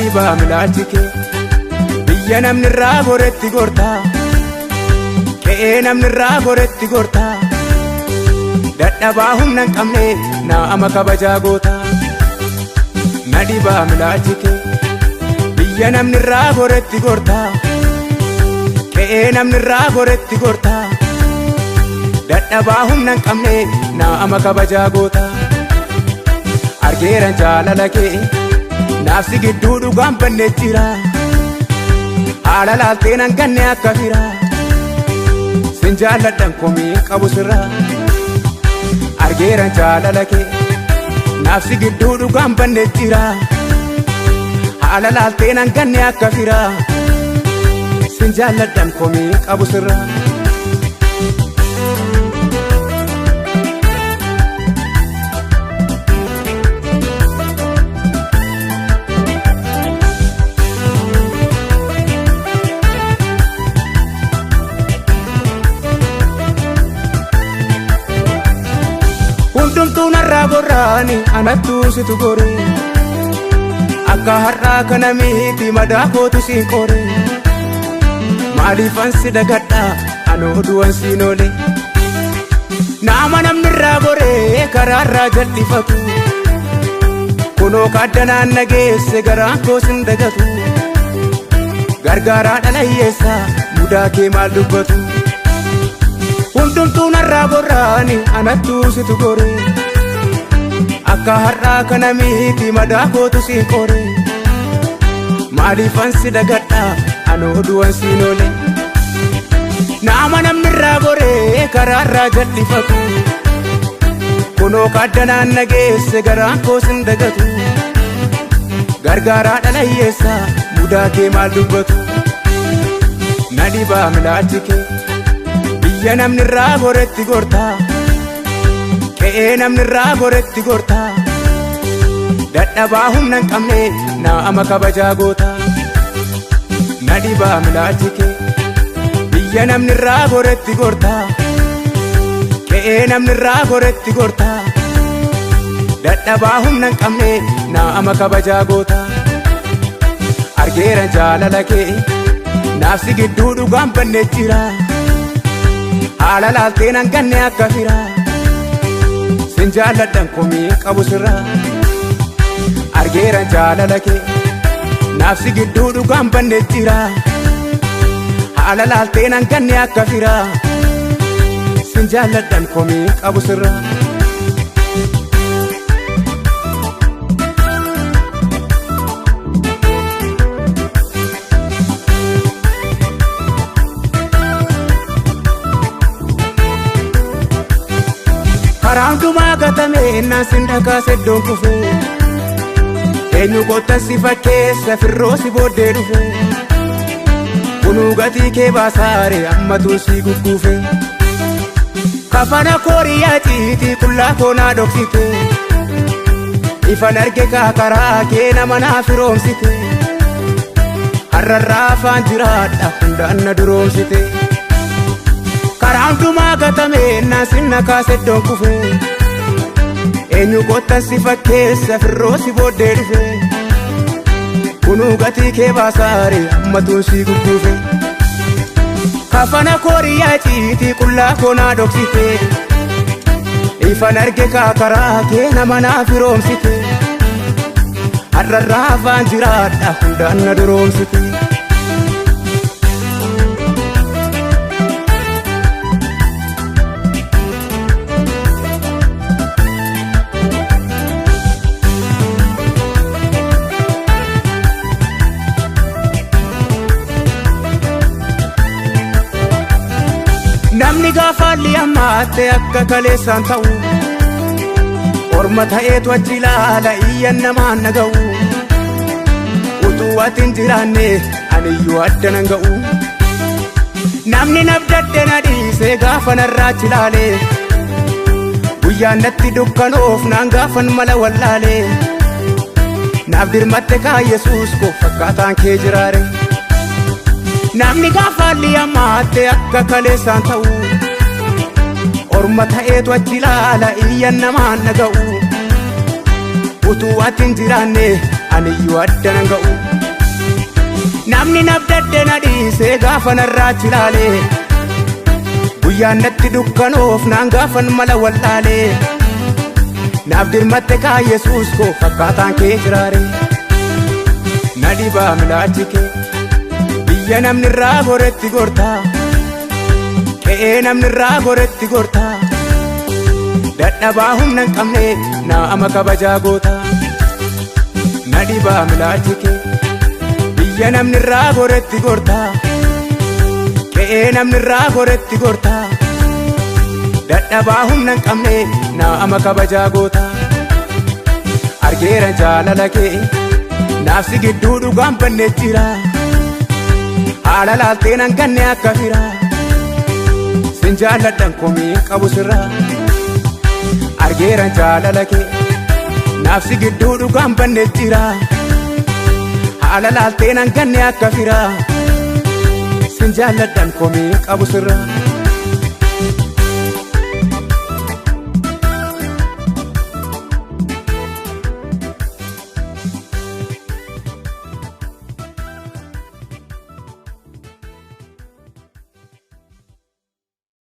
Dhibaa milaalchi kee biyya namni irraa goretti gortaa, qe'ee namni irraa goretti gortaa, dadhabaa humna hin qabne naama kabajaa gootaa. Na dhibaa milaalchi kee biyya namni irraa goretti gortaa, qe'ee namni irraa goretti gortaa, dadhabaa humna hin qabne naama kabajaa gootaa. Argeeran jaalala kee naafsi gidduu dhugaan banne jira, haala laaltee nan ganne akka fira, sin jaalladhan komii qabu sirra. Argeeran jaalala kee naafsi gidduu dhugaan banne jira, haala laaltee nan ganne akka fira, sin jaalladhan komii qabu sirra. Hundumtuu narraa gorraani anattuu situ gore, akka har'aa kana miti madaa kootu siin qore, maaliifan si dagadha anoo du'an siin oole. Nama namni irraa goree karaarraa jal'ifatu, kunoo kaaddanaan nageesse garaan koo sin dagatu, gargaaraa dhala hiyyeessaa mudaa kee maal dubbatu. Hundumtuu narraa gorraani anattuu situ gore, akka har'aa kana miti madaa kootu siin qore, maaliifan si dagadha anoo du'an siin oole. Nama namni irraa goree karaarraa jal'ifatu, kunoo kaaddanaan nageesse garaan koo sin dagatu, gargaaraa dhala hiyyeessaa mudaa kee maal dubbatu. Na dhibaa milaalchi kee biyya namni irraa goretti gortaa, qe'ee namni irraa goretti gortaa, dadhabaa humna hin qabne naama kabajaa gootaa. Na dhibaa milaalchi kee biyya namni irraa goretti gortaa, qe'ee namni irraa goretti gortaa, dadhabaa humna hin qabne naama kabajaa gootaa. Argeera jaalala kee naafsi gidduu dhugaan banne jira, haala laaltee nan ganne akka fira, sin jaalladhan komii qabu sirra. Argeera jaalala kee naafsi gidduu dhugaan banne jira, haala laaltee nan ganne akka fira, sin jaalladhan komii qabu sirra. Karaa hundumaa gatame naan sin dhakaase iddoon kufe, eenyu kottan si fakkeessa firroo si booddee dhufe, kunuu gatii kee baasaare ammatu si gugguufe. Kafana kooriyaa ciitii qullaa koo naa dhoksite, ifan arge kaakaraa kee nama naa firoomsite, har'arraa afaan jiraadha hundaan na duroomsite. Karaa hundumaa gatame naan sin nakaase iddoon kufe, eenyu kottan si fakkeessa firroo si booddee dhufe, kunuu gatii kee baasaare ammatuun si gugguufe. Kafana kooriyaa ciitii qullaa koo naa dhoksite, ifan arge kaakaraa kee nama naa firoomsite, har'arraa afaan jiraadha hundaan na duroomsite. Namni gaafa haalli hammaatte akka kaleessaan ta'u, orma ta'eetu achi ilaala iyyan namaan naga'u, utuu ati hin jiraanne aniyyuu adda nan ga'u. Namni nabdadde na dhiise gaafa narraa achi ilaale, guyyaan natti dukkanoof naan gaafan mala wallaale, naaf dirmatte kaa Yesuus koo fakkaataan kee jiraare. Namni gaafa haalli hammaatte akka kaleessaan ta'u, orma ta'eetu achi ilaala iyyan namaan naga'u, utuu ati hin jiraanne aniyyuu adda nan ga'u. Namni nabdadde na dhiisee gaafa narraa chilaalee, guyyaan natti dukkanoof naan gaafan mala wallaalee, naaf dirmatte kaa Yesuus koo, fakkaataan kee jiraare. Na dhibaa milaachi kee, biyya namni irraa goretti gortaa, qe'ee namni irraa goretti gortaa, dadhabaa humna hin qabne naa ama kabajaa gootaa. Na dhibaa milaachi kee, biyya namni irraa goretti gortaa, qe'ee namni irraa goretti gortaa, dadhabaa humna hin qabne naa ama kabajaa gootaa. Argeera jaalala kee, naafsi gidduu dhugaan banne jira, haala laaltee nan ganne akka fira, sin jaalladhan komii qabu sirraa. Argeera jaalala kee, naafsi gidduu dhugaan banne jira, haala laaltee nan ganne akka fira, sin jaalladhan komii qabu sirraa.